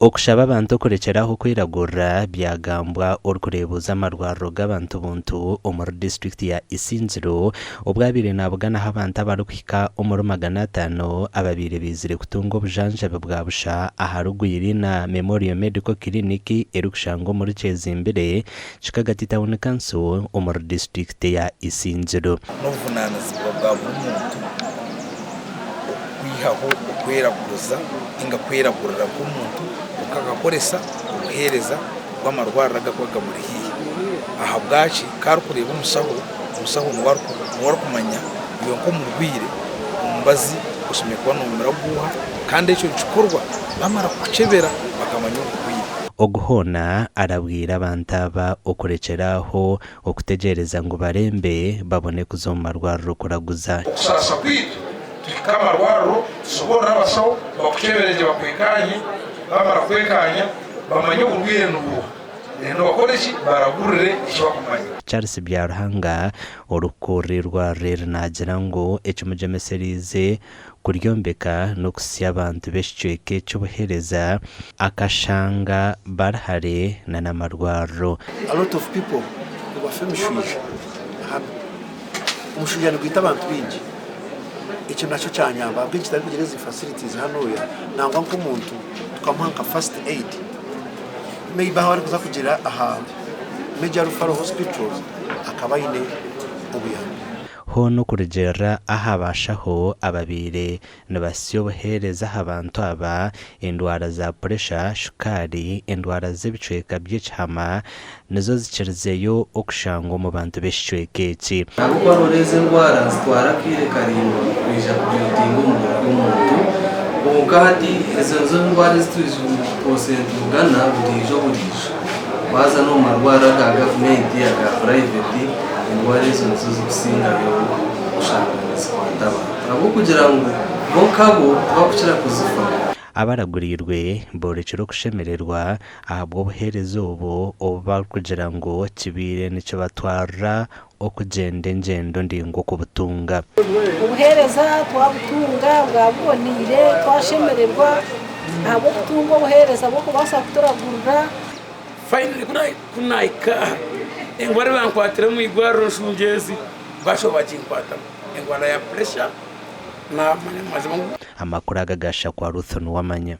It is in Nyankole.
Okushaba abantu okurekyera aho kwiragurira byagambwa orikureebuuza amarwariro g'abantu buntu omuri disiturikiti ya Isingiro obu abaire nabuganaho abantu abarikuhika omuri 500 ababaire baizire kutunga obujanjabi bwa busha aha Rugwirina Memorial Medical Clinic erikushangwa omuri Kyezimbire, Kikagati Town Council omuri disiturikiti ya Isingiro. N'obuvunaanizibwa bwa buri muntu okwihaho okweraguza ninga kweragurira nk'omuntu kwonka akakoresa obuheereza bw'amarwariro agakuba gamuri haihi. Ahabwaki? Ku arikureeba omushaho, omushaho niwe arikumanya iwe nk'omurwaire omubazi oshemereire kuba noomira guuha kandi ekyo nikikorwa bamara kukukyebera bakamanya oburwaire. Ogu hoona arabwire abantu aba okurekyera aho Okutegyereza ngu barembe babone kuza omu marwariro kuraguza. Okusaasa kwaitu tuhike amarwariro tushoboorore abashaho bakukyebere gye bakwekaanye, bamara kukwekaanya bamanye oburwaire nibuuha reero bakore ki baragurire eki bakumanya. Charles Byaruhanga orikukurira eirwariro eri naagira ngu ekimugyemesereize kuryombeka n'okuhitsya abantu b'ekicweka eki obuheereza akashanga bari hare n'amarwariro. A lot of people nibafa emishwija hanu. Omushwija nigwita abantu baingi. Ekyo nakyo kyanyamba ahabw'enki tutarikugira ezi facilities hanuya nangwa nk'omuntu tukamuha nka first aid maybe ahu arikuza kugira aha major referral hospitals akaba aine obuyambi. Hoona okurugiirira aha bashaho ababaire nibasya obuheereza aha bantu aba, endwara za puresha, shukaari, endwara z'ebicweka by'ekihama nizo zikirizeyo okushangwa omu bantu b'ekicweka eki. Ahabw'okuba noreeba ezi endwara nizitwara akaire karaingwa kwija kubuildinga omubiri gw'omuntu kwonka hati ezo nizo ndwara ezi twose nitubugana buriijo buriijo. Waaza n'omu marwariro aga gavumenti aga purayiveti endwara ezo nizo zirikusingayo kushanga nizikwata abantu ahabw'okugira ngu bo nkabo tibakukira kuzifa. Abaraguriirwe boorekire okushemererwa ahabw'obuheereza obu obu barikugira ngu kibaire nikibatwarira okugyenda engyendo ndaingwa okubutunga. Obuheereza twabutunga bwaba buboneire twashemererwa ahabw'okutunga obuheereza bw'okubaasa kuturagurira. Finally ku naahika aha, endwara ei bankwatire omu irwariro nshungyezi bashuba baginkwatamu, endwara ya puresha naamanya amazima ngu. Amakuru aga gashakwa Ruth Nuwamanya.